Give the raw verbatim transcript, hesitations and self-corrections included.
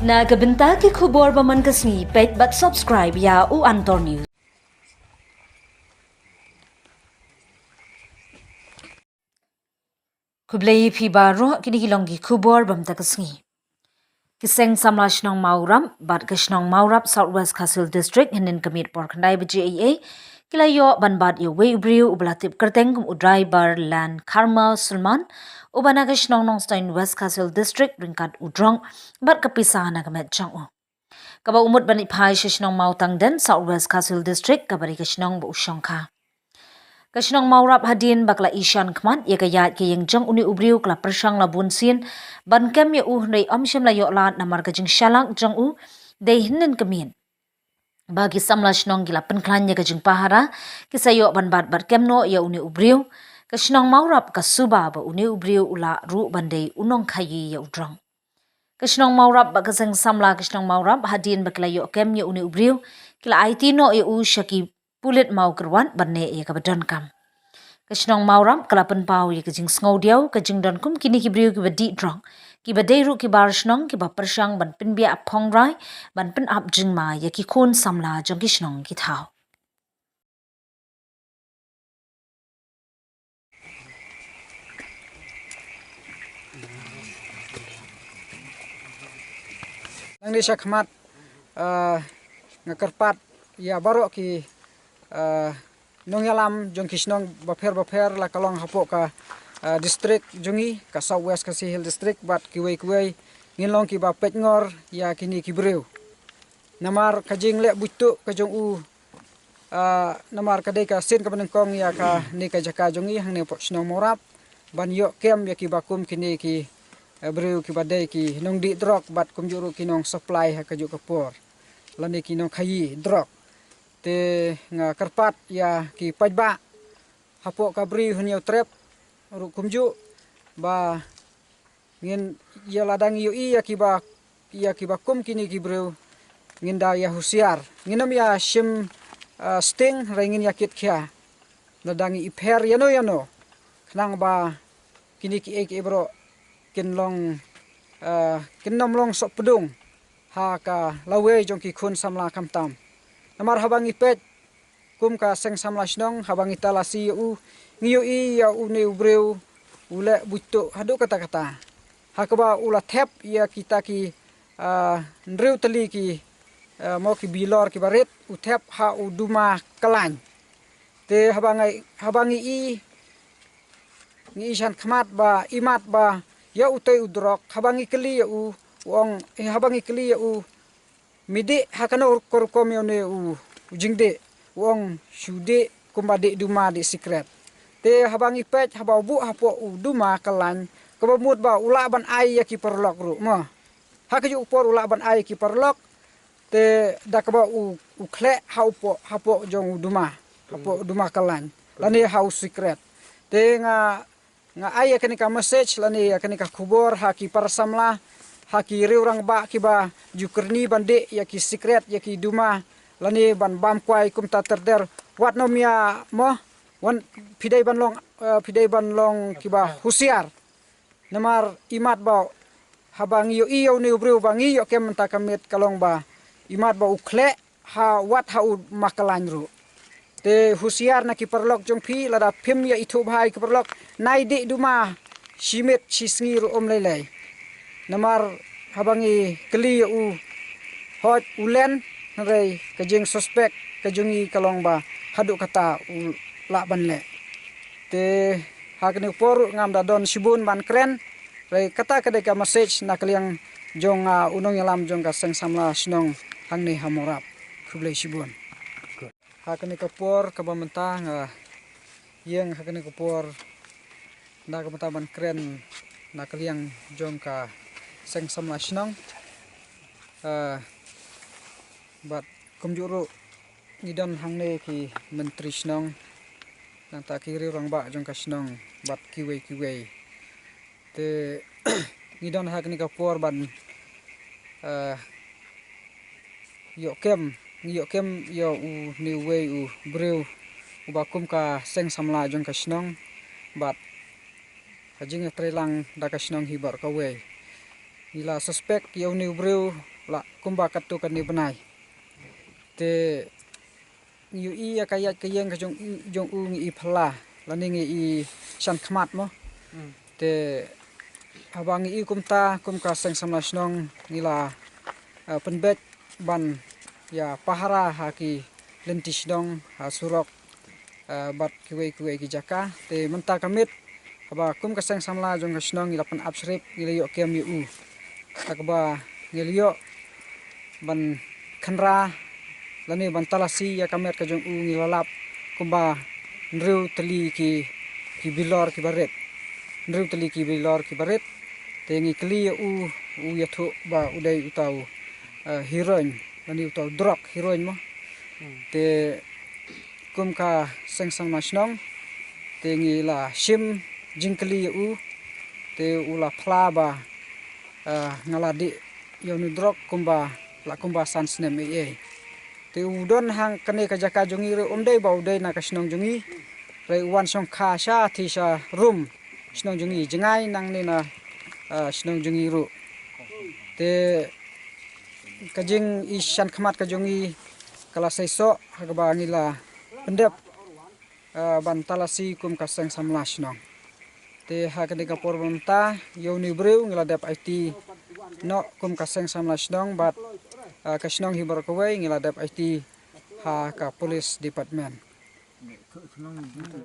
Na ka bynta ki khubor ba man ka sngi, peit bad subscribe ïa u Antor News. Khublei phi baroh, kine ki long ki khubor ba mynta ka sngi. Ki seng samla shnong Mawrap bad ka shnong Mawrap, South West Khasi Hills District, hynnin ka miet por khyndai baje eiei, ki la ïoh ban bat ïa uwei u briew uba la tip kyrteng kum u driver Lan Karma Sulman, uba na ka shnong Nongstoiñ, West Khasi Hills District, ryngkat u drok bad ka pisa na ka met jong u. Kaba u mut ban ïa phai sha shnong Mawtangden, South West Khasi Hills District, kaba dei ka shnong ba u shongkha. Ka shnong Mawrap hadien ba ka la ïashem khmat ïa ka ïaid ka ïeng jong une u briew, ka la pyrshang la bun sien ban kem ïa u, hynrei ym shym la ïoh lad namar ka jingshalak jong u dei hynnin ka miet. Ba ki samla shnong ki la pynkhlaiñ ïa ka jingpahara, ki sa ïoh ban bat bad kem noh ïa une u briew. Ka shnong Mawrap ka suba ba une u briew u lah ruh ban dei u nongkhaïi ïa u drok. Ka shnong Mawrap bad ka seng samla ka shnong Mawrap, hadien ba ki la ïoh kem ïa une u briew, ki la aiti noh ïa u sha ki pulit Mawkyrwat ban neh ïa kaba donkam. Ka shnong Mawrap ka la pynpaw ïa ka jingsngewdiaw ka jingdon kum kine ki briew kiba dih drok, kiba dei ruh ki bar shnong, kiba pyrshang ban pynbiang ap phong rai, ban pynap jingma ïa ki khun samla jong ki shnong ki thaw. Nangne shakhmat, ah, nga kyrpad ïa baroh ki, ah, nongïalam jong ki shnong bapher bapher, la ka long hapoh ka, ah, district jong ngi, ka South West Khasi Hills District, bad kiwei kiwei, ngin long kiba peit ngor ïa kine ki briew. Namar ka jingleh buit tuh ka jong u, ah, namar ka dei ka sien kaba nyngkong ïa kane ka jaka jong ngi hangne hapoh shnong Mawrap ban ïoh kem ïa kiba kum kine ki, eh, briew kiba dei ki nongdih drok bad kumjuh ruh ki nongsupply ha kajuh ka por, lane ki nongkhaïi drok. Te nga kyrpad ïa ki paidbah hapoh ka Bri Hynñiewtrep ruh kumjuh ba ngin ïa, lada ngi ïohi ïa kiba, ïa kiba kum kine ki briew, ngin da ïa husiar. Ngin ym ïa shim, ah, sting, hynrei ngin ïa kit khia. Lada ngi ïapher ïano ïano, khnang ba kine kiei kiei baroh kin long, ah, kin ym long sohpdung ha ka lawei jong ki khun samla khamtam. Namar haba ngi peit kum ka seng samla shnong, haba ngi talasi ïa u, ngi ïohi ïa une u briew u leh buit tuh haduh katta katta. Ha kaba u la thep ïa kita ki, ah, hynriew tylli ki, ah, mo ki bilor kiba rit, u thep ha u duma kyllaiñ. Te haba ngi, haba ngi i, ngi i sha khmat ba, imat ba ïa utei u drok, haba ngi kylli ïa u, u ong, eh, haba ngi kylli ïa u, me dih ha kano ka rukom ïa une u, u jingdih, u ong shu dih kumba dih duma, dih sikret. Te haba ngi peit, haba u buh hapoh u duma kyllaiñ, kaba mut ba u lah ban ai ïa ki paralok ruh mo. Ha kajuh ka por u lah ban ai ïa ki paralok, te da kaba u, u khleh ha u poh, hapoh jong u duma, hapoh u duma kyllaiñ, lane ha u sikret. Te nga, nga ai ïa kane ka message lane ïa kane ka khubor ha ki para samla, ha ki riewrangbah kiba ju kyrni ban dih ïa ki sikret, ïa ki duma, lane ban bam kwai kumta ter ter. Wat nym ïa mo, wan, phi dei ban long, eh, phi dei ban long kiba husiar. Namar imat ba haba ngi ïohi ïa une u briew ba ngi ïoh kem mynta ka miet ka long ba imat ba u khleh ha, wat ha u duma kyllaiñ ruh. Te husiar na ki paralok jong phi, lada phim ïa ithuh bha ïa ki paralok, nai dih duma shi miet shi sngi ruh ym lei lei. Namar haba ngi kylli ïa u, hooid u len, hynrei ka jingsuspek ka jong ngi ka long ba haduh katta u lah ban leh. Te ha kane ka por ruh ngam da don shibun ban kren, hynrei kata ka dei ka message na ka liang jong, ah, u nongïalam jong ka seng samla shnong hangne ha Mawrap. Khublei shibun. Ha kane ka por kaba mynta nga ïeng ha kane ka por na ka bynta ban kren na ka liang jong ka seng samla shnong. Ah, bad kumjuh ruh ngi don hangne ki myntri shnong, nangta ki riewrangbah jong ka shnong bad kiwei kiwei. Te ngi don ha kane ka por ban, ah, ïoh kem, ngi ïoh kem ïa une uwei u briew uba kum ka seng samla jong ka shnong, bad ha jingïatreilang da ka shnong hi baroh kawei. Ngi la suspek ïa une u briew la kumba katto katne bnai. Te ngi ïohi ïa ka ïaid ka ïeng ka jong u, jong u ngi i phylla lane ngi i shan khmat mo. Te haba ngi i kumta kum ka seng samla shnong ngi la, eh, pynbeit ban ïa pahara ha ki lynti shnong, ha surok, eh, bad kiwei kiwei ki jaka. Te mynta ka miet haba kum ka seng samla jong ka shnong ngi la pynap shrip, ngi la ïoh kem ïa u. Haba ngi la ïoh ban khynra lane ban talasi ïa ka met ka jong u ngi la lap kumba hynriew tylli ki, ki bilor kiba rit. Hynriew tylli ki bilor kiba rit. Te ngi kylli ïa u, u ïathuh ba u dei uta u, eh, heroin lane uta u drok heroin mo. Te kum ka seng samla shnong te ngi la shim jingkylli ïa u. Te u la phla ba, eh, nga la dih ïa une u drok kumba, la kumba san snem ei ei. Te u don hangkane ka jaka jong ngi ruh, um dei ba u dei na ka shnong jong ngi. Hynrei u wan shongkha sha, te sha rum shnong jong ngi, jngai nangne na, ah, shnong jong ngi ruh. Te ka jing i shan khmat ka jong ngi ka la seisoh ha kaba ngi la pyndep, ah, ban talasi kum ka seng samla shnong. Te ha kane ka por mynta ïa une u briew ngi la dep aiti noh kum ka seng samla shnong bad, ah, ka shnong hi baroh kawei ngi la dep aiti ha ka police department.